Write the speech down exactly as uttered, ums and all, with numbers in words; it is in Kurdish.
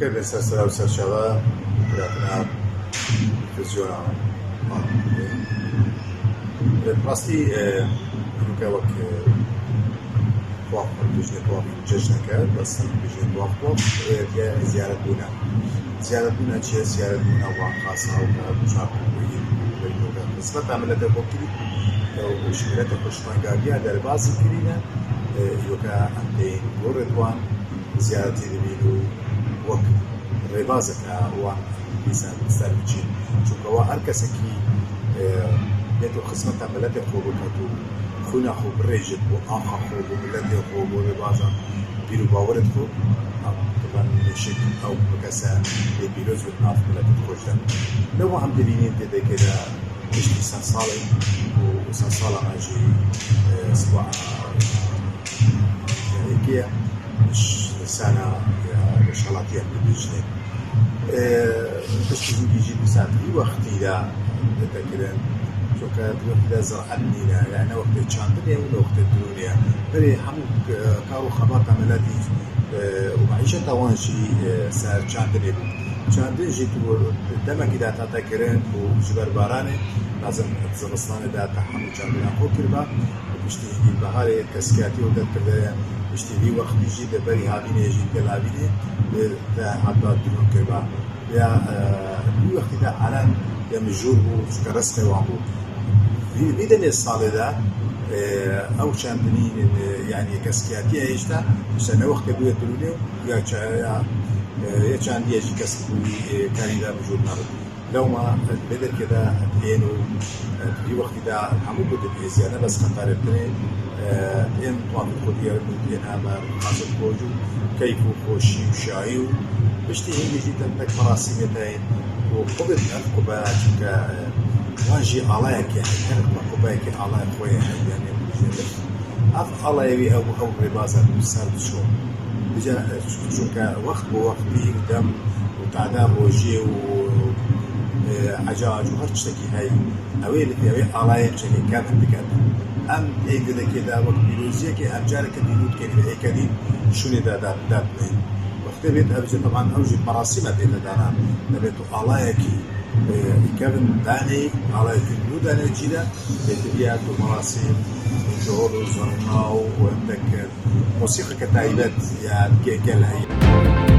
Xêr, ser sera û ser çava, biratina televizyona. Bi rastî, e, hûnke wek, e, Tuwaf, bijnê tuwaf cejneke, bes bijnê tuwaf tuwaf, e, ye ziyaret bûne. Ziyaret bûne çi ye? Ziyaret bûne wan xasa û ka çar û xizmeta miletê xwe kirî, e, û ji miletê xwe ji tengahiya derbazî kirîne, e, îro ke em tên gorê wan ziyaretî dibîn û wek rêbazeke wan dîsa ser biçîn. Çunke wa her kesekî, e, bêt û xizmeta miletê xwe biket û xwîna xwe birêjit û axa xwe bo miletê xwe, bo rêbaza bîr û bawerên xwe, em diben şik ew kese bê pîroz bi nav miletê xwe ji de. Lewma em dibînîn tê dekê de piştî sed salên û sed sala me jî, e, siba, e, yekê ye, ş-, sana, e, rojhilatiye dibêjinê. E, piştî hingî jî dîsa vî wextî de dite kirin, çunke di wextî de ziraet nîne, yani ne wextê çandinê û ne wextê dirûnê ye. Berê hemû, e, kar û xebata miletî, e, û meîşeta wan jî, e, ser çandinê bû. Çandin jî tu demekî de hate kirin û ji ber baranê, lazim di zivistanê de te hemû çandina xwe kiriba. Piştî hingî biharê kesikatî û derkirde ye. Piştî vî wextî jî di berî havînê jî gel havînê, e, te heta dirûn kiriba. Ya, e, vî wextî de alen ya mijûl bû, çunke rızqê wan bû. Vî, vî demê salê de, e, ew çandinî, e, yani kesikatiye hêşta, işte ne wextê bûye dirûnê ya ça-, ya, e, ya çandiye jî kes bû, e, karî de mijûl nebû. Lewma, e, vê derkê de ên û, e, vî wextî de hemû ku dibêziye, ne bes Qeterê tenê, e, ên tuwafî xwe diyar û ên hemer xasit xwe û keyf û xweşî û şahî û piştî hingî jî tentek merasîmê de ên û xwe bi ev qube, çunke, e, wan jî alayekê heye, her qubeyekê alaya xwe ye, yani, Ev alayê wî ew, ew rêbaza ser diço. Dije, çunke wext bi wextî û dem û tada rojê û, e, ecac û her tiştekî heye. Ew ê, ew ê alayê çekê kevin diket. Em ê gidekê de wek pîroziyekê em careke dî nû dikenî ve ê kedî şûnê de, de, de bimên. Wextê bêt ev jî, teban ew jî merasîme tête dana. Debê tu alayekî, e, kevin danê, alayekî nû danê cî de, bêtiriya tu merasîm, cihol û zurna û hindek, e, mosîqeke taybet ya ge-, gel heye.